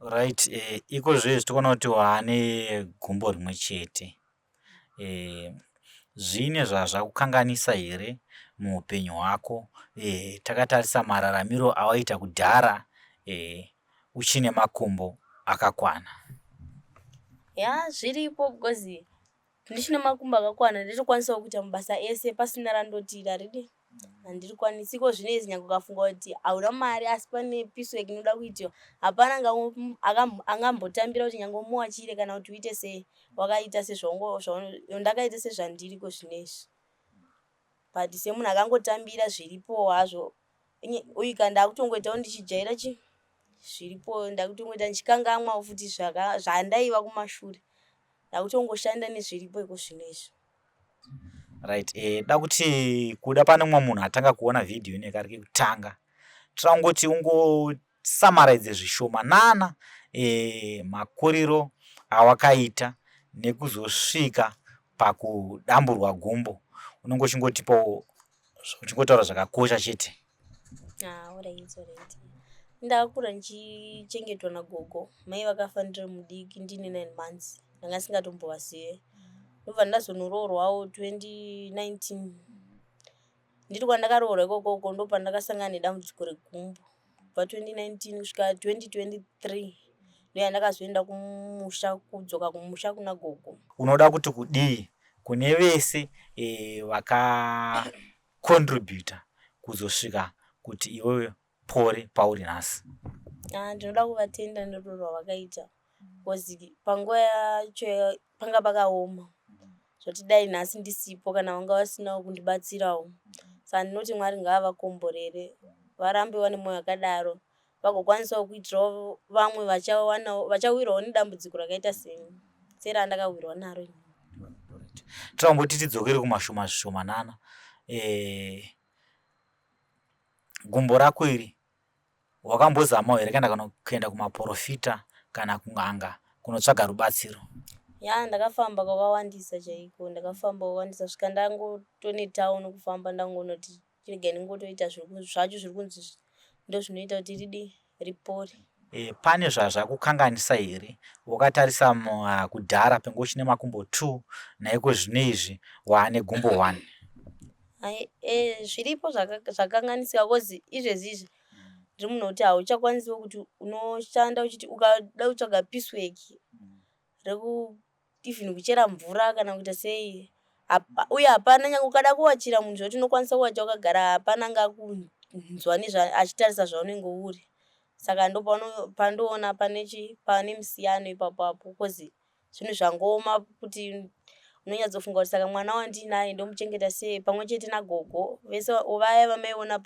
Right, iko zvezvi tikuona kuti waane gumbo rimwe chete. Zvine zvazvakukanganisa here muupenyu hwako takatarisa mararamiro awaiita kudhara uchine makumbo akakwana? Ya, zviripo because ndichine makumbo akakwana nditokwanisawo kuita mabasa ese pasina randoti raridi handirikwanisi. Iko zvinezvi nyange ukafunga kuti hauna mari asi pane piece work inoda kuitiwa, hapana angambotambira kuti nyange umuwachire kana kuti uite sei, wakaita sezvandakaita sezvandiri iko zvinezvi. But semunhu akangotambira zviripo hazvo, uyu ka ndakutongoitawo ndichijaira chi zviripo, ndakutongoita ndichikangamwawo futi zvandaiva kumashure. Ndakutongoshanda nezviripo iko zvinezvi. Right, da kuti kuda pane mumwe munhu atanga kuona vhidhiyo ino kari kekutanga, toda kungoti ungosamaraidze zvishomanana makuriro awakaita nekuzosvika pakudamburwa gumbo. Unenge uchingotipawo, uchingotaura zvakakosha chete. Ah, alright. Ndakakura ndichichengetwa nagogo. Mai vakafa ndiri mudiki ndine 9 months. Ndanga ndisingatombovazive. Ndobva ndazonoroorwawo 2019. Ndiri kwandakaroorwa ikokoko ndopandakasangana nedambudziko regumbo. Kubva 2019 kusvika 2023 ndoyandakazoenda kumusha, kudzoka kumusha kuna gogo. Unoda kuti kudii kune vese vakacontributa kuzosvika kuti iwewe pore pauri nhasi? Ah, ndinoda kuvatenda nerudo rwavakaita because panguva yacho panga pakaoma zvoti dai nhasi ndisipo kana vanga vasinawo kundibatsirawo. Saka ndinoti Mwari ngaavakomborere, varambe vane mwoyo wakadaro, vagokwanisawo kuitirawo vamwe vachawirwawo nedambudziko rakaita seni serandakawirwa naro ini. Toda tidzokere kumashoma zvishomanana. Gumbo rako iri wakambozamawo here kana kuenda kumaporofita kana kun'anga kunotsvaga rubatsiro? Ya, ndakafamba kwakawandisa chaiko, ndakafamba kwakawandisa svika ndangotonetawo nokufamba, ndangonoti chirega ndingotoita zvacho zviri kunzi ndozvinoita kuti ridi ripore. Pane zvazvakukanganisa here wakatarisa kudhara penge uchine makumbo 2 naiko zvino izvi waane gumbo 1? Zviripo zvakanganisika cause izvezvi izvi ndiri munhu wekuti hauchakwanisiwo kuti unoshanda uchiti ukada kutsvaga piece work reku even kuchera mvura kana kuita sei, uye hapana nyange ukada kuwachira munhu zvekuti unokwanisa kuwacha wakagara, hapana angakunzwa achitarisa zvaunenge uri. Saka ndopandoona pane chi pane musiyano ipapo apo cause zvinhu zvangooma kuti unonyatsofunga kuti saka mwana wandinaye ndomuchengeta sei pamwe chete nagogo vese vaya vamaiona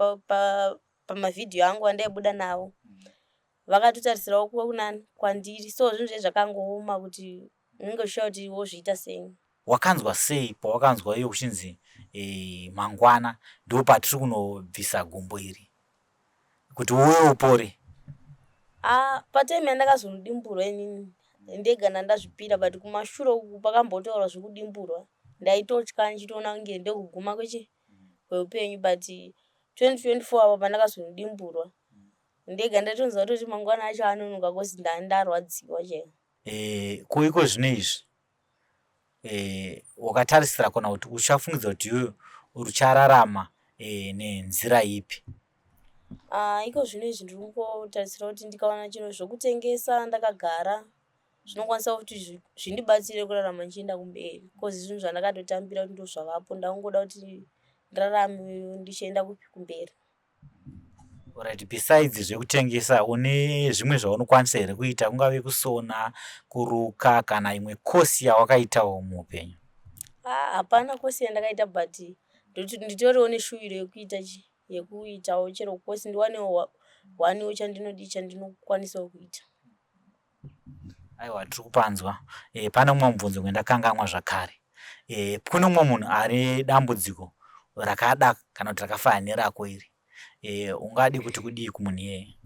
pamavhidhiyo angu andaibuda navo vakatotarisirawo kunani kwandiri. So zvinhu zve zvakangooma kuti unenge uchishuva kuti wozviita sei. Wakanzwa sei pawakanzwa iyo kuchinzi mangwana ndo patiri kunobvisa gumbo iri kuti uwe upore? Ah, patime yandakazonodimburwa inini ndega ndandazvipira, but kumashure uku pakambotaurwa zvekudimburwa ndaitotya ndichitoona kunge ndokuguma kwechi kweupenyu. But 2024 apo pandakazonodimburwa ndega ndatonzwa kutoti mangwana acho anonoka cause ndandarwadziwa chaiko. Ko iko zvino izvi wakatarisira kana kuti uchafungidza kuti iwewe uchararama nenzira ipi? Ah, iko zvino izvi ndiri kungotarisira kuti ndikawana chiro zvokutengesa ndakagara zvinokwanisa kuti zvindibatsire kurarama ndichienda kumberi cause zvinhu zvandakatotambira kuti ndozvavapo, ndakungoda kuti ndirarame ndichienda kupi kumberi. Alright, besides zvekutengesa une zvimwe zvaunokwanisa here kuita, kungave kusona, kuruka kana imwe kosi yawakaitawo muupenyu? Ah, hapana kosi yandakaita but nditoriwo neshuviro yekuita chi yekuitawo chero kosi ndiwanewo waniwo chandinodii chandinokwanisawo kuita. Aiwa, tiri kupanzwa. Pane mumwe mubvunzo wendakangamwa zvakare. Kune mumwe munhu ari dambudziko rakada kana kuti rakafanana nerako iri, ungadi kuti kudii kumunhu iyeye?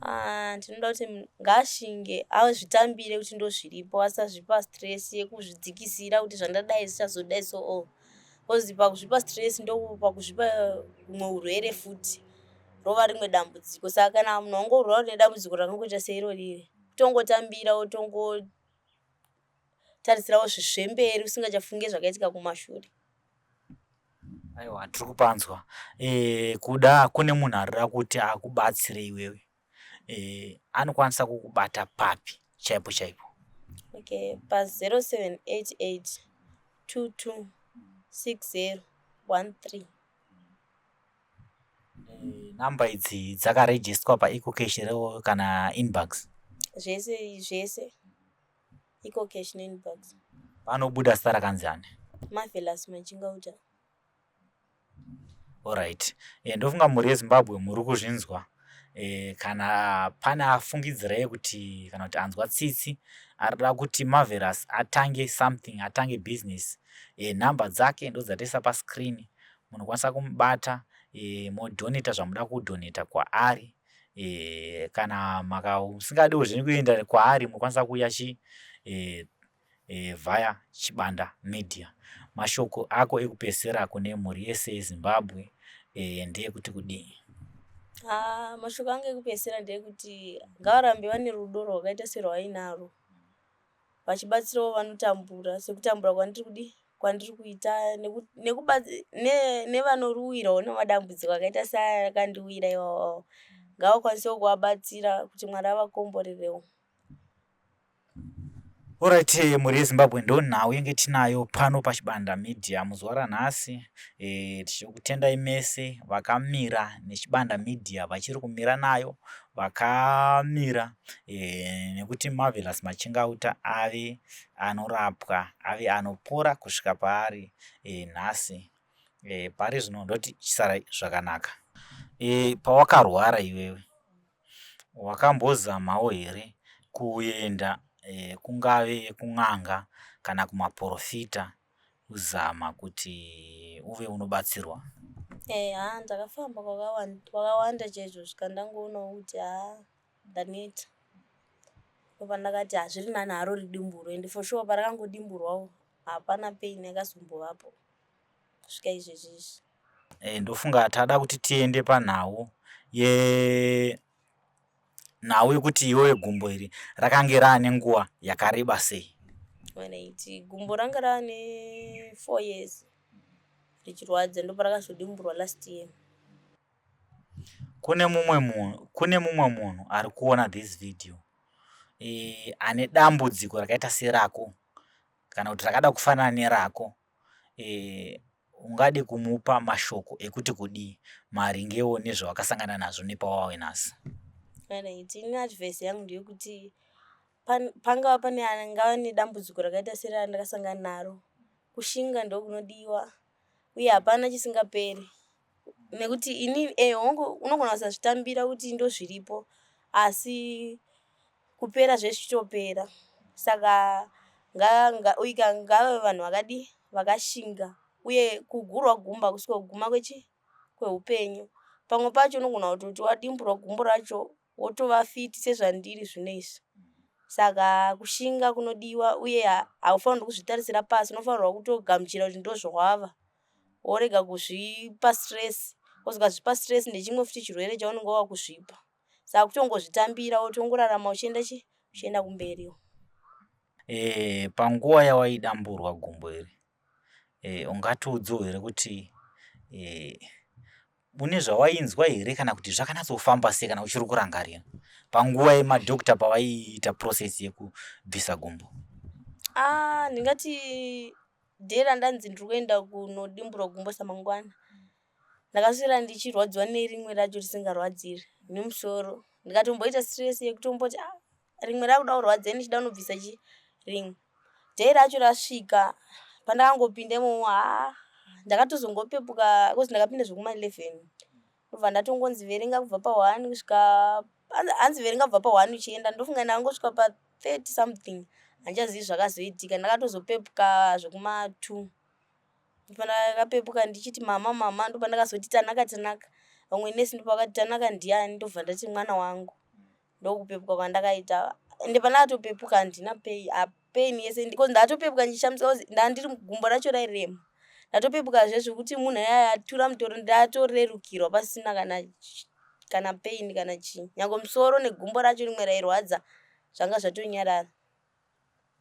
Ah, ndinoda kuti ngaashinge azvitambire kuti ndozviripo, asazvipa stress yekuzvidzikisira kuti zvandadai zvichazodai so oh. Cause pakuzvipa stress ndopakuzvipa humwe urwere futi, rova rimwe dambudziko. Saka kana munhu wangorwara nedambudziko rakangoita seiro riri, Kutongotambira wotongotarisirawo zvemberi usingachafunge zvakaitika kumashure. Aiwa tiri kupanzwa. E, kuda kune munhu arida kuti akubatsire iwewe e, anokwanisa kukubata papi chaipo chaipo? Okay, pa 0788 22 60 13. E, namba idzi dzakarejistwa paEcoCash here kana inbox? Zvese zvese, EcoCash neinbox. Panobuda zita rakanzi ani? Marvelous Machingauta. Alright. E, ndofunga mhuri yeZimbabwe muri kuzvinzwa. E, kana pane afungidzirai kuti kana kuti anzwa tsitsi arida kuti Marvelous atange something, atange business, e, nhamba dzake ndodzataisa pascreen, munokwanisa kumubata e, modhoneta zvamuda kudhoneta kwaari. E, kana musingadiwo zvenyu kuenda kwaari munokwanisa kuuya chi e, e, via Chibanda Media. Mashoko ako ekupedzisira kune mhuri yese yeZimbabwe e, ndeyekuti kudii? Ah, mashoko angu ekupedzisira ndeyekuti ngavarambe vane rudo rwakaita serwainaro, vachibatsirawo vanotambura sekutambura kwandiri kudi kwandiri kuita, nevanoruwirawo nemadambudziko akaita seakandiwira iwawawo, ngavakwanisewo kuvabatsira kuti Mwari avakomborerewo. Alright, mhuri yeZimbabwe, ndo nhau yenge tinayo pano paChibanda Media muzuva ranhasi. E, tichikutendai mese vakamira neChibanda Media, vachiri kumira nayo, vakamira e, nekuti Marvelous Machingauta ave anorapwa, ave anopora kusvika paari e, nhasi. E, pari zvino ndoti chisarai zvakanaka. E, pawakarwara iwewe wakambozamawo here kuenda e, kungave kun'anga kana kumaporofita kuzama kuti uve unobatsirwa? E, ha, ndakafamba kwakawanda chaizvo, svika ndangoonawo kuti ha, ndaneta. Ndopandakati hazviri nani haro ridimburwe, ende for sure parakangodimburwawo hapana pain yakazombovapo kusvika izvezvi izvi. E, ndofunga tada kuti tiende panhau ye nhau yekuti iwewe gumbo iri rakange raane nguva yakareba sei? Alright, gumbo ranga raane 4 years richirwadza, ndoparakazodimburwa last year. Kune mumwe munhu ari kuona this video e, ane dambudziko rakaita serako kana kuti rakada kufanana nerako, e, ungade kumupa mashoko ekuti kudii maringewo nezvawakasangana nazvo nepawave nhasi? Alright, ini advice yangu ndeyekuti pangava pane angava nedambudziko rakaita serandakasangana naro, kushinga ndokunodiwa uye hapana chisingaperi. Nekuti ini e, hongu, unogona kusazvitambira kuti ndozviripo, asi kupera zvezvichitopera. Saka uyika ngave vanhu vakadi vakashinga, uye kugurwa gumbo hakusi kuguma kwechi kweupenyu. Pamwe pacho unogona kutoti wadimburwa gumbo racho wotova fit sezvandiri zvino izvi. Saka kushinga kunodiwa, uye haufanirwi kuzvitarisira pasi, unofanirwa kutogamuchira kuti ndozvawava, worega kuzvipa stress, because ukazvipa stress ndechimwe futi chirwere chaunenge wakuzvipa. Saka kutongozvitambira, wotongorarama uchienda chi uchienda kumberi. E, panguva yawaidamburwa gumbo iri e, ungatiudzewo here kuti e, une zvawainzwa here kana kuti zvakanatsofamba sei, kana uchiri kurangarira panguva yemadhokta pavaiita process yekubvisa gumbo? Ah, ndingati day randanzi ndiri kuenda kunodimburwa gumbo samangwana, ndakaswera ndichirwadziwa nerimwe racho risingarwadziri nemusoro. Ndikatomboita stress yekutomboti, ah, rimwe rakuda kurwadza, ndichida kunobvisa chi rimwe. Day racho rasvika, pandakangopinda imomo, ha, ndakatozongopepuka because ndakapinda zvekuma11, ndobva ndatongonzi verenga kubva pa1 kusvika, hanzi verenga kubva pa1 uchienda. Ndofunga ndakangosvika pa30 something, handichazivi zvakazoitika. Ndakatozopepuka zvekuma2. Pandakapepuka ndichiti, "Mama, mama," ndopandakazoti, "Tanaka, Tanaka." Vamwe nesi ndopavakati, "Tanaka ndiani?" Ndobva ndati, "Mwana wangu." Ndokupepuka kwandakaita, ende pandakatopepuka handina pain yese because ndatopepuka ndichishamisika kuzi ndandiri gumbo racho rairema. Ndatopepukazve zvekuti munhu ayaya atura mutoro, ndatorerukirwa pasina kana pain kana chii, nyange musoro negumbo racho rimwe rairwadza. Zvanga zvatonyarara.